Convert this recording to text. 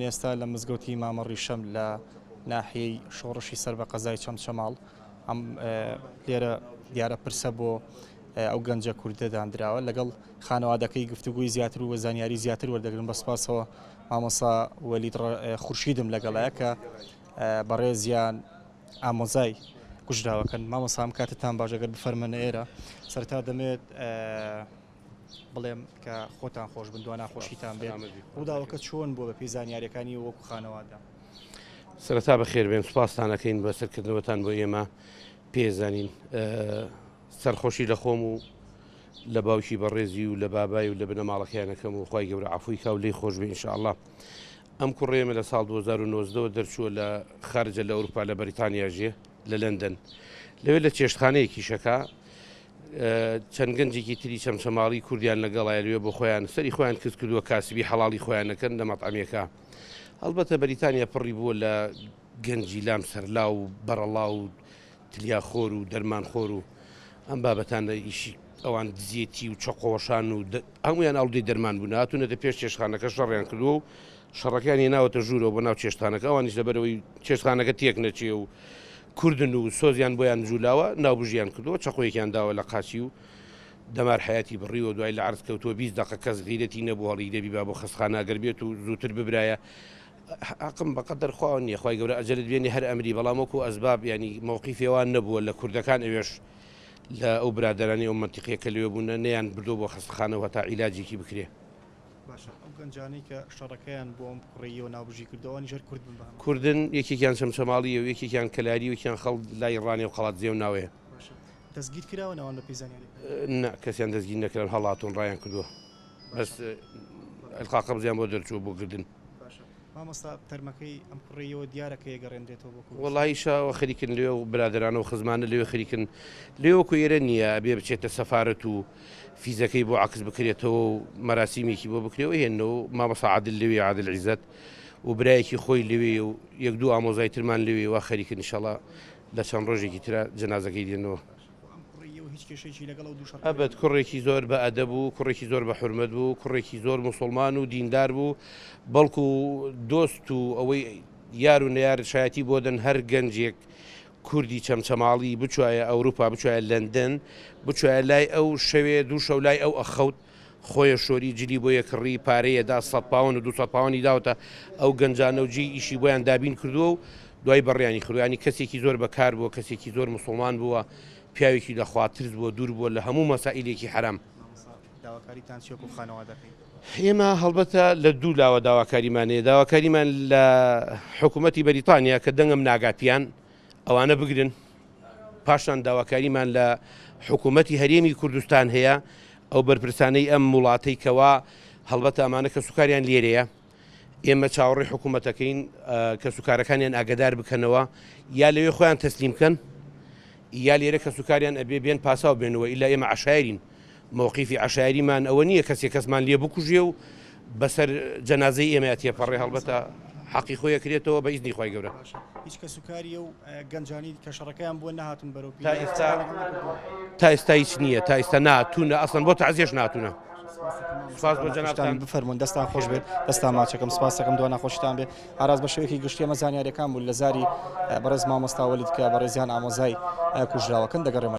ئێستا لە مزگەوتی مامە ڕیشەم لە ناحیەی شۆڕشی سەر بە قەزای چەمچەماڵ ئەم لێرە دیارە پرسە بۆ ئەو گەنجە کوردە دانراوە لەگەڵ خانەوادەکەی گفتوگوی زیاتر و زانیاری زیاتر وەردەگرن بە سپاسەوە مامۆسا وەلید خورشیدم لەگەڵایە کە بەڕێزیان ئامۆزای کوژراوەکەن مامۆسا ئەم کاتتان باش ئەگەر بفەرمەنە ئێرە سەرتا دەمێت بڵێم کە خۆتان خۆش بن دوا ناخۆشیتان بێت ڕووداوەکە چۆن بووە بەپێی زانیاریەکانی وەکو خانەوادە؟ سەرەتا بەخێربێن سوپاستان ئەکەین بە سەرکردنەوەتان بۆ ئێمە پێزانین سەرخۆشی لە خۆم و لە باوکی بەڕێزی و لە بابای و لە بنەماڵەکەیانەکەم و خی گەورە عفوی کا و لی خۆش بێ ئینشاءاللە ئەم کوڕێمە لە ساڵ 2019 دەرچووە لە خارجە لە ئەوروپا لە بەریتانیا ژێ لە لەندەن لەوێ لە چێشتخانەیەکی شەکا چەند گەنجێکی تری چەمچەماڵی کوردیان لەگەڵایە لەوێ بۆ خۆیان سەری خۆیان کز کردووە کاسبی حەڵاڵی خۆیان ئەکەن لە مەتعەمێکا هەڵبەتە بەریتانیا پڕی بووە لە گەنجی لام سەرلا و بەڕەڵا و تلیاخۆر و دەرمانخۆر و ئەم بابەتانە ئیشی ئەوان دزێتی و چەقۆوەشان و هەمویان ئاڵودەی دەرمان بوون هاتوونەتە پێش چێشخانەکە شەڕیان کردووە و شەڕەکەیان هێناوەتە ژوورەوە بۆ ناو چێشتخانەکە ئەوانیش لەبەرەوەی چێشتخانەکە تێک نەچێ و کوردن و سۆزیان بۆیان جولاوە ناوبژیان کردووە چەقۆیەکیان داوە لە قاچی و دەمار حەیاتی بڕیوە دوای لە عەرز کەوتووە 20 دەقە کەس غیرەتی نەبوو هەڵیگرێ بیبا بۆ خەستخانە ئەگەر بێت و زووتر ببرایە حەقم بەقەدەر خواوە نییە خوای گەورە ئەجەلت بێنێ هەر ئەمری بەڵام وەکو ئەسباب یانی مەوقیفی ئەوان نەبووە لە کوردەکان ئەوێش لە ئەو برادەرانی ئەو مەنتیقەیە کە لەوێ بوونە نەیان بردووە بۆ خەستەخانە و هەتا عیلاجێکی بکرێ. باشە ئەو گەنجانەی کە شەڕەکەیان بۆ ئەم کوڕەیەوە ناوبژی کردووە ئەوانیش هەر کورد بن بە هەمان. کوردن یەکێکیان چەمچەماڵییە و یەکێکیان کەلاری و یەکیان خەڵک لای ڕانیە و قەڵادزێ و ناوەیە. باشە دەستگیر کراون ئەوان بە پێی زانیاریەکان؟ نا کەسیان دەستگیر نەکران هەڵاتوون ڕایان کردووە بەس ئیلقا قەبزیان بۆ دەرچووە بۆ گردن. باشە مامۆستا تەرمەکەی ئەم کوڕەیەوە دیارە کەی ئەگەڕێنرێتەوە بۆ کوردستان؟ وەڵایی شاوە خەریکن لەوێ و برادەرانە و خزمانە لەوێ خەریکن لێ وەکو ئێرە نییە ئەبێ بچێتە سەفارەت و فیزەکەی بۆ عەکس بکرێتەوە و مەراسیمێکی بۆ بکرێ و هێنەوە مامۆستا عادل لەوێ عادل عیزەت و برایەکی خۆی لەوێ و یەک دوو ئامۆزای ترمان لەوێ وا خەریکن ئینشەڵا لە چەند ڕۆژێکی ترا جەنازەکەی دێنەوە. ئەبەد کوڕێکی زۆر بە ئەدەب و کوڕێکی زۆر بە حورمەت بوو، کوڕێکی زۆر موسوڵمان و دیندار بوو، بەڵکو دۆست و ئەوەی یار و نەیار شایەتی بۆ دەن هەر گەنجێک کوردی چەمچەماڵی بچوایە ئەوروپا بچوایە لەندەن بچوایە لای ئەو شەوێ دوو شەو لای ئەو ئەخەوت خۆیە شۆری جلی بۆ یەکڕی پارەیە دا سەد پاوەن و 200 پاوەنی داوتە ئەو گەنجانە و جێی ئیشی بۆیان دابین کردووە و دوای بەڕیانی خرویانی کەسێکی زۆر بەکار بووە کەسێکی زۆر مسلمان بووە پیاوێکی لە خواترس بووە دوور بووە لە هەموو مەسائیلێکی حەرام. داواکاریتان چیە وەکو خانەوادەکەی؟ ئێمە هەڵبەتە لە دوو لاوە داواکاریمان هەیە، داواکاریمان لە حکوومەتی بەریتانیا کە دەنگم ناگا پیان ئەوانە بگرن، پاشان داواکاریمان لە حکوومەتی هەرێمی کوردستان هەیە ئەو بەرپرسانەی ئەم وڵاتەی کەوا هەڵبەتە ئەمانە کەسوکاریان لێرەیە ئێمە چاوەڕێی حکوومەتەکەین کەسوکارەکانیان ئاگدار بکەنەوە یا لەوێ خۆیان تەسلیم بکەن یا لێرە کەسوکاریان ئەبێ بێن پاساو بێنەوە ئیلا ئێمە عەشایرین مەوقیفی عەشایریمان ئەوە نییە کەسێک کەسمان لێ بکوژێ و بەسەر جەنازەی ئێمە تێپەڕێ هەڵبەتە حەقی خۆی ئەکرێتەوە بە ئیزنی خوای گەورە. باشە هیچ کەسوکاری ئەو گەنجانەی کە شەڕەکەیان بووە نەهاتوون بەرەو تا ئێستا تا ئێستا هیچ نییە تا ئێستا ناتوونە ئەسڵەن بۆ تەعزیەش ناتوونە. سپاس بۆ جەنابتان. بفەرموون دەستان خۆش بێت دەستان ماچەکەم سپاس دەکەم دوا ناخۆشیتان بێ ئاراس بە شێوەیەکی گشتی ئەمە زانیاریەکان بوو لە زاری بەڕێز مامۆستا وەلید کە بەڕێزیان ئامۆزای کوژراوەکەن دەگەڕێمە.